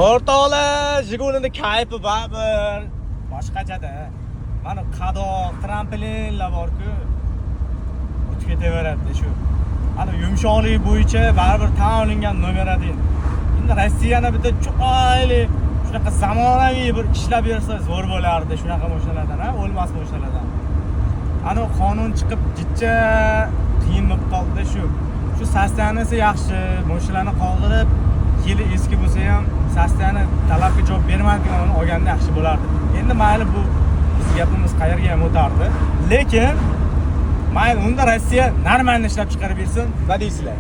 O'rtoqlar, Jigulini kayfi baribir boshqachada. Mana qadoq, trampolinlar bor-ku. O'tib ketaveradi shu. Ana yumshoqligi bo'yicha baribir tan olingan номер 1. Endi Rossiyani bitta chiroyli, shunaqa zamonaviy bir ishlab bersa zo'r bo'lardi shunaqa mashinalardan, ha, o'lmas mashinalardan. Ana qonun chiqib jicha qiyin bo'lib qoldi shu. Shu состояние si yaxshi, mashinalarni qoldirib, yili eski bo'lsa ham состояние talabga javob bermaydigan olganda yaxshi bo'lardi. Endi mayli, bu biz gapimiz qayerga ham o'tardi. Lekin mayli, unda Rossiya нормально ishlab chiqarib bersin, nima deysizlar?